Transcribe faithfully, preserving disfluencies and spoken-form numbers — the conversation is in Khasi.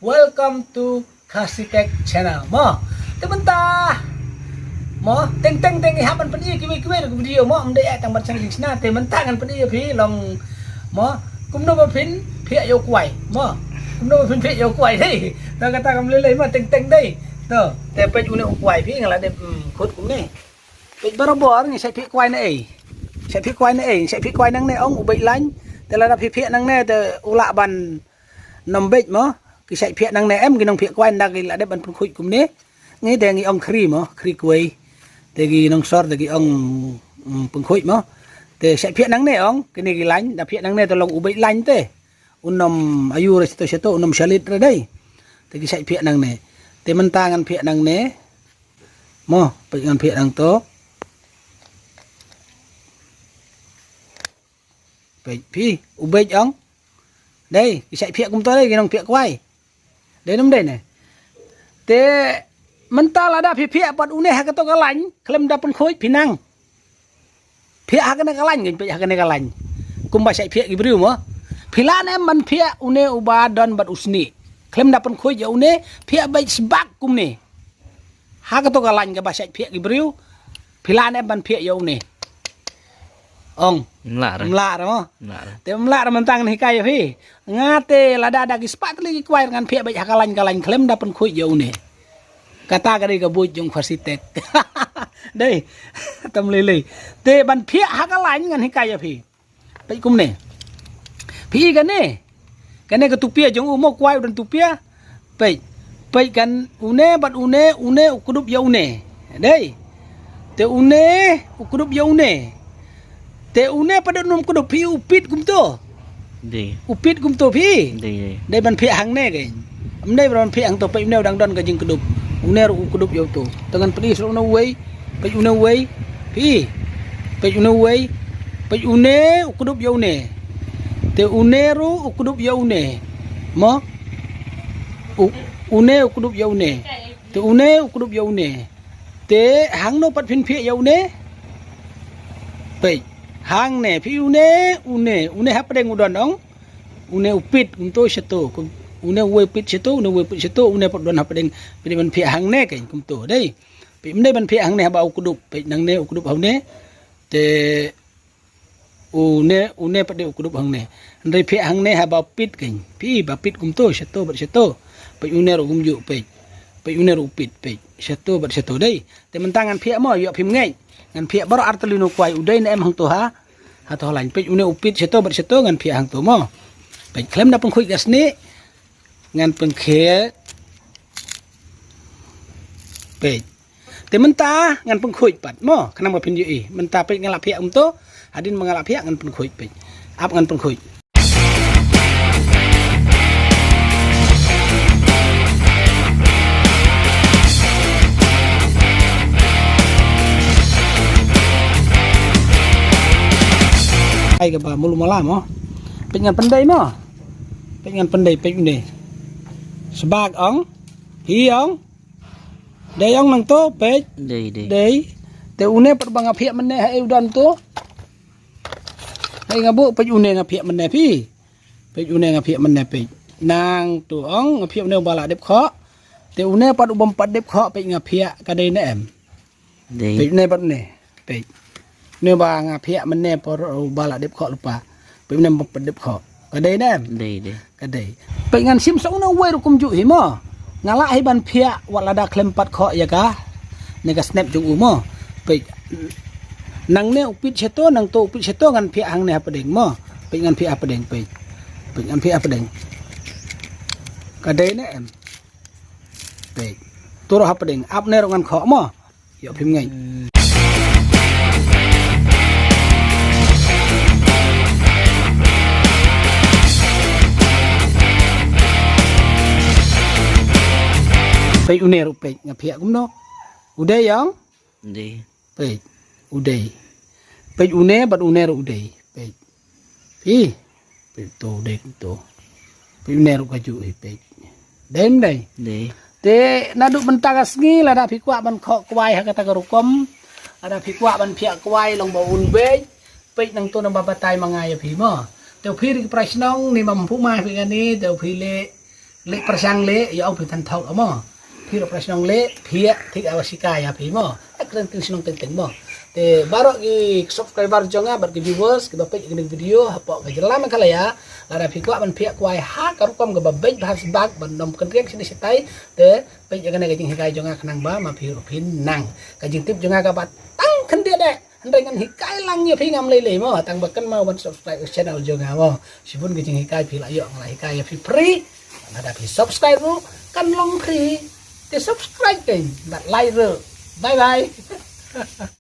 Welcome to Khasi Tech Channel mo. Te mynta mo, teng teng teng i hap ban pyni kiwei kiwei ruh video mo, ym dei eh tang ban seng jingsna. Te mynta ngan pyni ïa phi long mo, kumno ba phin phiah ïa u kwai mo. Kumno ba phin phiah ïa u kwai dei. To kata kam lei lei mo, teng teng dei. To te peit une u kwai phi nga la dep, hmm, khot kumne. Peit barabor ngi shait phiah kwai na ei. Shait phiah kwai na ei, shait phiah kwai nangne ong u beit lain. Te lada phi phiah nangne te u lah ban nym beit mo. Ki shait phiah nangne em, ki nongphiah kwai nda ki la dep ban pynkhuid kumne. Ngi te ngi ong khri mo, khri kwai. Te ki nongsor te ki ong, mm, pynkhuid mo. Te shait phiah nangne ong, kine ki lain, da phiah nangne te long u beit lain te. U nym aiu re shato shato, u nym shalit re dei. Te ki shait phiah nangne. Te mynta ngan phiah nangne. Mo, peit ngan phiah nangto. Peit phi, u beit ong. Dei, ki shait phiah kumto dei, ki nongphiah kwai. Dei nym dei ne. Te mynta lada phi phiah pat une ha kato ka lain, khlem da pynkhuid phi nang. Phiah ha kane ka lain, peit ha kane ka lain. Kumba shait phiah ki briew mo. Phi lah ne em ban phiah une uba don bad u snieh. Khlem da pynkhuid ïa une, phiah beit sbak kumne. Ha kato ka lain kaba shait phiah ki briew. Phi lah ne em ban phiah ïa une. Ong. Mlah re. Mlah re mo. Mlah re. Te mlah re, mynta ngan hikai ïa phi. Nga te lada da ki spah tylli ki kwai ngan phiah beit ha ka lain ka lain khlem da pynkhuid ïa une. Kata ka dei ka buit jong Khasi Tech. Dei. Tam lei lei. Te ban phiah ha ka lain ngan hikai ïa phi. Peit kumne. Phi i kane. Kane ka tupia jong u mo, kwai u don tupia. Peit. Peit kan une bad une, une u kdup ïa une. Dei. Te une u kdup ïa une. Te une pat u nym kdup, phi, u pit kumto. Dei. U pit kumto phi. Dei, dei. Dei ban phiah hangne kein. Ym dei ban phiah hangto, peit une u dang don ka jingkdup. Une ruh u kdup ïa uto. Te ngan pyni shuh une uwei. Peit une uwei. Phi. Peit une uwei. Peit une u kdup ïa une. Te une ruh u kdup ïa une. Mo. U, une u kdup ïa une. Te une u kdup ïa une. Te hangno pat phin phiah ïa une? Peit. Hangne phi une, une, une hapdeng u don ong. Une u pit kumto shato. Kum, une uwei u pit shato, une uwei u pit shato, une pat don hapdeng. Phi dei ban phiah hangne kein kumto dei. Phi ym dei ban phiah hangne haba u kdup. Peit nangne u kdup hangne. Te une, une pat dei u kdup hangne. Hynrei phiah hangne haba pit kein. Phi ba pit kumto, shato bad shato. Peit une ruh kumjuh peit. Peit une ruh pit peit. Shato bad shato dei. Te mynta ngan phiah mo, ïoh phim ngeit. Ngan phiah baroh ar tylli une u kwai u dei ne em hangto ha. Hato ha lain peit une u pit shato bad shato ngan phiah hangto mo. Peit khlem da pynkhuid ka snieh. Ngan pynkhuid. Peit. Te mynta ngan pynkhuid pat mo, khnang ba phin ïohi. Mynta peit nga la phiah kumto, hadien ba nga la phiah ngan pynkhuid peit. Ap ngan pynkhuid. Ai kaba mulu mala mo. Peit ngan pyndei mo. Peit ngan pyndei, peit une. Sbak ong. Hi ong. Dei ong nangto, peit. Dei, dei. Dei. Te une pat ba nga phiah mynne ha ei u don to. Hei nga buh, peit une nga phiah mynne phi. Peit une nga phiah mynne peit. Nangto ong nga phiah une uba la dep khoh. Te une pat u bym pat dep khoh peit nga phiah, ka dei ne em. Dei. Peit une pat une. Peit. Une ba nga phiah mynne por uba la dep khoh lypa. Peit une bym pat dep khoh. Ka dei ne em. Dei, dei. Ka dei. Peit ngan shim sa une uwei ruh kumjuh hi mo. Nga lah hi ban phiah wat lada khlem pat khoh ïa ka. Ne ka snep jong u mo. Peit. Nangne u pit shato, nangto u pit shato ngan phiah hangne hapdeng mo. Peit ngan phiah hapdeng peit. Peit ngan phiah hapdeng. Ka dei ne em. Peit. To ruh hapdeng. Ap ne ruh ngan khoh mo. Ïoh phim ngeit. Peit une ruh peit nga phiah kumno. U dei ong? Dei. Peit. U dei. Peit une bad une ruh u dei. Peit. Phi. Peit to dei to. Peit une ruh kajuh hi peit. Dei ym dei? Dei. Te naduh mynta ka sngi lada phi kwah ban khoh kwai ha kata ka rukom. Lada phi kwah ban phiah kwai long ba un beit. Peit nangto naba batai ma nga ïa phi mo. Te phi ri ki para shnong ni mam phu ma phi kane, te phi le le para shnong le ya phi than thok mo. Phi ri para shnong le phi ya thik awa shika ya phi mo. Akren kin shnong teng teng mo. Te baroh ki subscriber jong nga bad ki viewers ki ba peit kane video hapoh ka jylla Meghalaya. Lada phi kwah ban phi kwai ha ka rukom ka ba bej bha sbak ban nom kan riak sini sitai. Te peit kane ka jinghikai jong nga khnang ba ma phi ruh phi nang. Ka jingtip jong nga ka ba tang khyndiat de. Hynrei ngan hikai lang ïa phi ngam lei lei mo, tang ba kynmaw ban subscribe channel jong nga mo. Shibun ka jinghikai phi la ïoh nga la hikai ïa phi free. Lada phi subscribe ruh kan long free. Te subscribe keiñ bad like ruh. Bye bye.